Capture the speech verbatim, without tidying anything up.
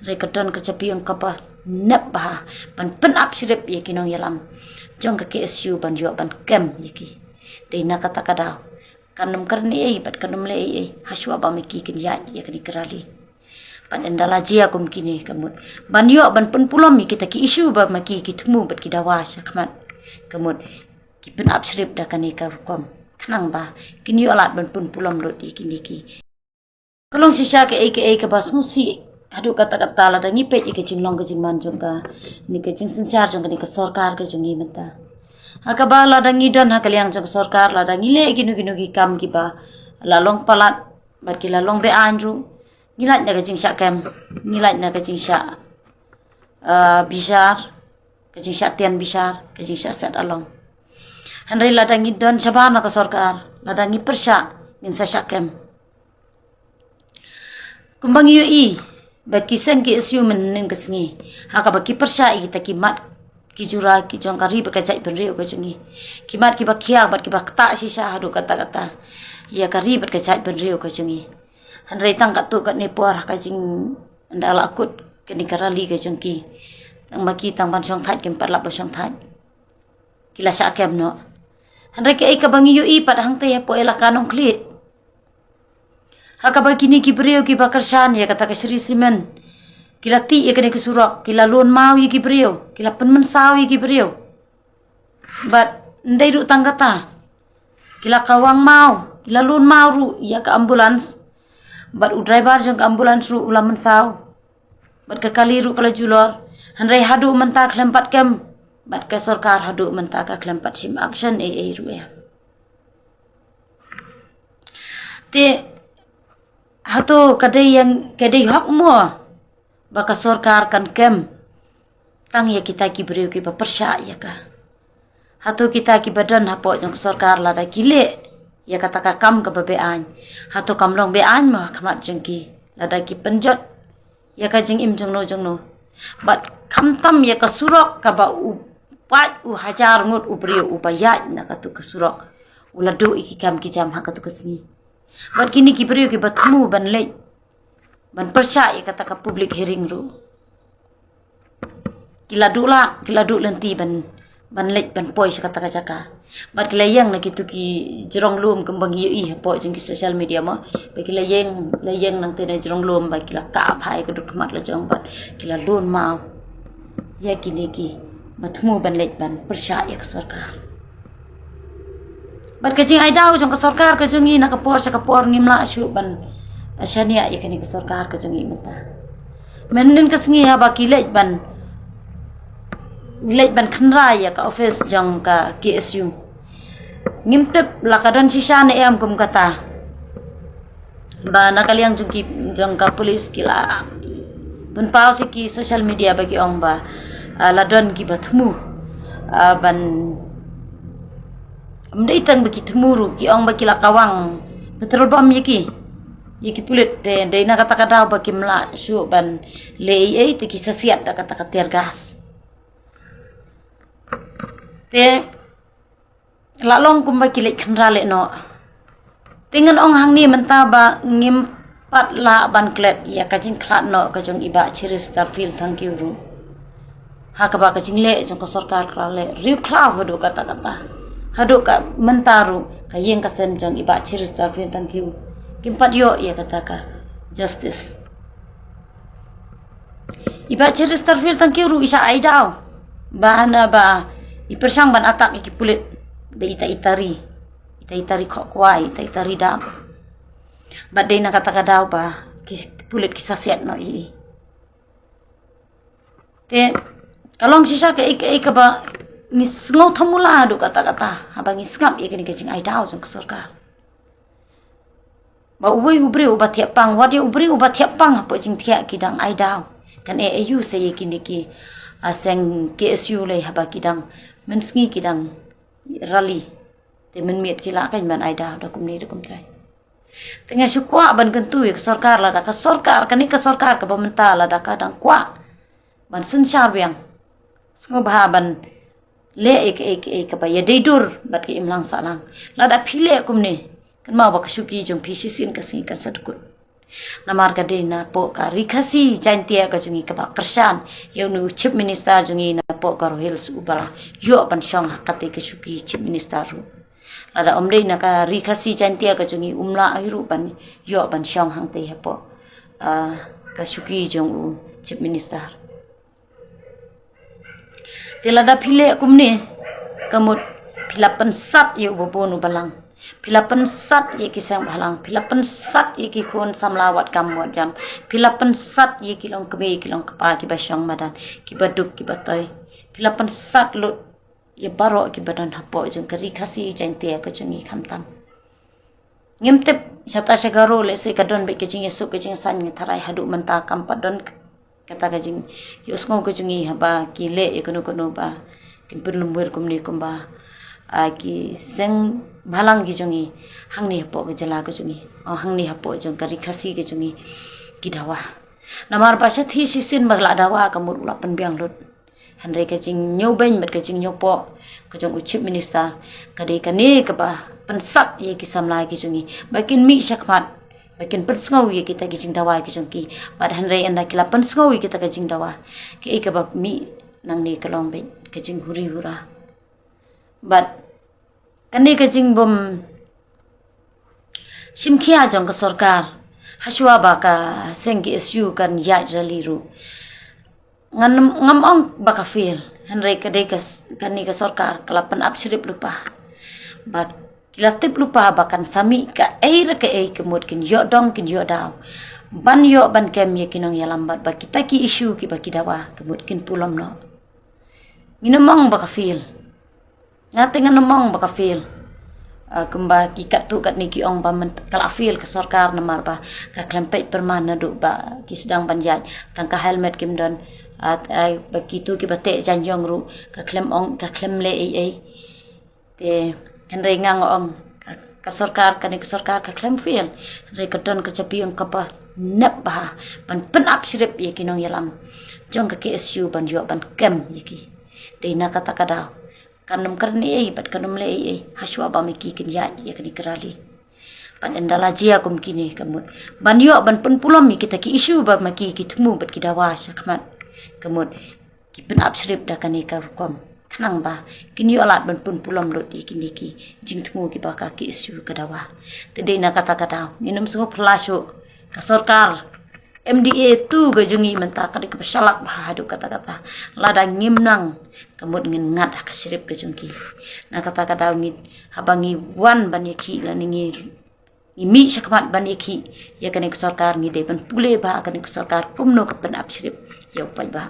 Hynrei ka don ka jabieng kaba nep bha ban pynap shrip ïa ki nongïalam jong ka K S U ban ïoh ban kem ïa ki. Dei na kata ka daw kan ym kren ei ei bad kan ym leh ei ei hashwa ba ma ki kin ïaid ïa kane ka rally. Bad ynda la jia kum kine ka mut ban ïoh ban pynpulom ïa kita ki issue ba ma ki ki thmu bad ki dawa sha khmat, ka mut ki pynap shrip da kane ka rukom khnang ba kin ïoh lad ban pynpulom lut ïa kine ki. Ka long shisha kaei kaei kaba sngewsih haduh katta katta lada ngi peit ïa ka jinglong ka jingman jong kane ka jingsynshar jong kane ka sorkar ka jong ngi mynta. Ha kaba lada ngi don ha ka liang jong ka sorkar, lada ngi leh kino kino ki kam kiba la long palat bad ki la long be-aiñ ruh, ngi lait na ka jingshah kem, ngi lait na ka jingshah, ah, bishar, ka jingshah tian bishar, ka jingshah set along. Hynrei lada ngi don shabar na ka sorkar, lada ngi pyrshah, ngin sa shah kem. Kumba ngi ïohi ba ki seng K S U mynhynnin ka sngi, ha kaba ki pyrshah ïa kita ki mat ki jura ki jong ka ri bad ka jaitbynriew ka jong ngi, ki mat kiba khiar bad kiba ktah shisha haduh katta katta ïa ka ri bad ka jaitbynriew ka jong ngi. Hynrei tang katto katne por ha ka jing, ynda la kut kane ka rally ka jong ki, tang ma ki tang ban shongthait kim pat lah ban shongthait. Ki la shah kem noh. Hynrei kaei kaba ngi ïohi pat hangta hapoh Elaka Nongkhlieh, ha kaba kine ki briew kiba kyrshan ïa kata ka Shree Cement, ki la tih ïa kane ka surok, ki la lun maw ïa ki briew, ki la pynmynsaw ïa ki briew. Bad ym dei ruh tang kata, ki la kawang maw, ki la lun maw ruh ïa ka ambulance. Bad u driver jong ka ambulance ruh u la mynsaw. Bad ka kali ruh ka la julor. Hynrei haduh mynta khlem pat kem, bad ka sorkar haduh mynta ka khlem pat shim action ei ei ruh ïa. Te hato ka dei ïa, ka dei hok mo ba ka sorkar kan kem tang ïa kita ki briew kiba pyrshah ïa ka? Hato kita kiba don hapoh jong ka sorkar lada ki leh ïa kata ka kam kaba be-aiñ, hato kam long be-aiñ mo ha khmat jong ki lada ki pynjot ïa ka jingim jongno jongno? Bad khamtam ïa ka surok kaba u paid u hajar ngut u briew uba ïaid na katu ka surok u la duh ïa ki kam ki jam ha katu ka sngi. Bad kine ki briew kiba thmu ban leit ban pyrshah ïa kata ka public hearing ruh, ki la duh lah, ki la duh lynti ban, ban leit ban poi sha kata ka jaka. Bad ki la ïeng na kitu ki jrong lum kumba ngi ïohi hapoh jong ki social media mo. Bad ki la ïeng, la ïeng nangta na jrong lum bad ki la kap ha ïa ka dud khmat la jong bad ki la lun maw ïa kine kiba thmu ban leit ban pyrshah ïa ka sorkar. Bad ka jingai daw jong ka sorkar ka jong ngi na ka por sha ka por ngim lah shuh ban, eh, shaniah ïa kane ka sorkar ka jong ngi mynta. Mynhynnin ka sngi haba ki leit ban, leit ban khynra ïa ka office jong ka K S U, ngim tip la ka don shisha ne em kum kata. Ba na ka liang jong ki, jong ka police ki la pynpaw sha ki social media ba ki ong ba, ah, la don kiba thmu, ah, ban, ym dei tang ba ki thmu ruh, ki ong ba ki la kawang petrol bomb ïa ki, ïa ki pulit. Te dei na kata ka daw ba kim lah shuh ban leh ei ei te ki sa siat da kata ka tear gas. Te la long kumba ki leit khynra leh noh. Te ngan ong hangne mynta ba ngim pat lah ban klet ïa ka jingkhlad noh ka jong i Bah Cheristerfield Thangkhiew ruh, ha kaba ka jingleh jong ka sorkar ka la leh riewkhlaw haduh katta katta. Haduh ka mynta ruh ka ïing ka sem jong i Bah Cheristerfield Thangkhiew kim pat ïoh ïa kata ka justice. I Bah Cheristerfield Thangkhiew ruh i shah ai daw ba hana ba i pyrshang ban attack ïa ki pulit da ita i tari, ita i tari khohkwai, ita i tari dap. Bad dei na kata ka daw ba ki pulit ki sa siat noh ïa i. Te ka long shisha kaei kaei kaba ngi sngew thmu la haduh katta katta haba ngi sngap ïa kane ka jingai daw jong ka sorkar. Ba uwei u briew uba thiah pang, wat ïa u briew uba thiah pang hapoh jingthiah ki dang ai daw. Kan eh aïu sa ïa kine ki, ah, seng K S U lei haba ki dang mynsngi ki dang rally. Te mynmiet ki lah kan ban ai daw da kumne da kumtai. Te nga shu kwah ban kyntu ïa ka sorkar, lada ka sorkar, kane ka sorkar kaba mynta lada ka dang kwah ban synshar biang, sngewbha ban leh ïa kaei kaei kaba ïadei dur bad ka imlang sahlang. Lada phi leh kumne, kynmaw ba ka shuki jong phi shisien ka sngi kan sa dkut. Namar ka dei napoh ka Ri Khasi Jaintia ka jong ngi kaba kyrshan ïa une u Chief Minister jong ngi napoh Garo Hills uba la ïoh ban shong ha kata ka shuki Chief Minister ruh. Lada ym dei na ka Ri Khasi Jaintia ka jong ngi um lah ruh ban ïoh ban shong hangta hapoh, ah, ka shuki jong u Chief Minister. Te lada phi leh kumne, ka mut phi la pynsat ïa uba bun u balang, phi la pynsat ïa ki seng bhalang, phi la pynsat ïa ki khun samla wat kam wat jam, phi la pynsat ïa ki long kmie ki long kpa kiba shong madan, kiba duk kiba toi, phi la pynsat lut ïa baroh kiba don hapoh jong ka Ri Khasi Jaintia ka jong ngi khamtam. Ngim tip, shata sha Garo lehse ka don beit ka jingïasuk ka jingsaiñ, ngi tharai haduh mynta kam pat don kata ka jingïohsngew ka jong ngi haba ki leh ïa kano kano ba kin pynlumwir kumne kumba, ah, ki seng bhalang ki jong ngi hangne hapoh ka jylla ka jong ngi, oh, hangne hapoh jong ka Ri Khasi ka jong ngi ki dawa. Namar ba shathie shisien ba la dawa ka mut u la pynbiang lut. Hynrei ka jingñiewbeiñ bad ka jingñiewpoh ka jong u Chief Minister ka dei kane kaba pynsat ïa ki samla ki jong ngi ba kin mih shakhmat, ba kin pynsngew ïa kita ki jingdawa ki jong ki. Bad hynrei ynda ki la pynsngew ïa kita ki jingdawa, kaei kaba mih nangne ka long beit ka jinghuri hura. Bad kane ka jingbym shim khia jong ka sorkar, hashwa ba ka seng K S U kan ïaid rally ruh, ngan, ngam ong ba ka fail, hynrei ka dei ka s-, kane ka sorkar ka la pynap shrip lypa. Ba ki la tip lypa ba kan sa mih kaei re kaei ka mut kin ïoh dong kin ïoh daw ban ïoh ban kem ïa ki nongïalam bad ba kita ki issue kiba ki dawa ka mut kin pulom noh. Ngin ym ong ba ka fail. Nga te ngan ym ong ba ka fail. Ah, kumba ki katto katne ki ong ba mynta ka la fail ka sorkar namar ba ka khlem peit pyrman naduh ba ki sdang ban ïaid. Tang ka helmet kim don. Ah, ah, ba kito kiba teh jaiñjong ruh ka khlem ong, ka khlem leh ei ei. Te hynrei nga nga ong ka, ka sorkar, kane ka sorkar ka khlem fail. Hynrei ka don ka jabieng kaba nep bha ban pynap shrip ïa ki nongïalam jong ka K S U ban ïoh ban kem ïa ki. Dei na kata ka daw kan ym kren ei ei bad kan ym leh ei ei hashwa ba ma ki kin ïaid ïa kane ka rally. Bad ynda la jia kum kine ka mut ban ïoh ban pynpulom ïa kita ki issue ba ma ki ki thmu bad ki dawa shakhmat, ka mut ki pynap shrip da kane ka rukom khnang ba kin ïoh lad ban pynpulom lut ïa kine ki jingthmu kiba ka K S U ka dawa. Te dei na kata ka daw ngin ym sngewphylla shuh. Ka sorkar M D A two ka jong ngi mynta ka dei kaba shalak bha haduh katta katta. Lada ngim nang ka mut ngin ngat ha ka shrip ka jong ki. Na kata ka daw ngi, haba ngi wan ban ïakhih lane ngi, ngi mih shakhmat ban ïakhih ïa kane ka sorkar, ngi dei ban pule bha kane ka sorkar kumno ka pynap shrip ïa u paidbah.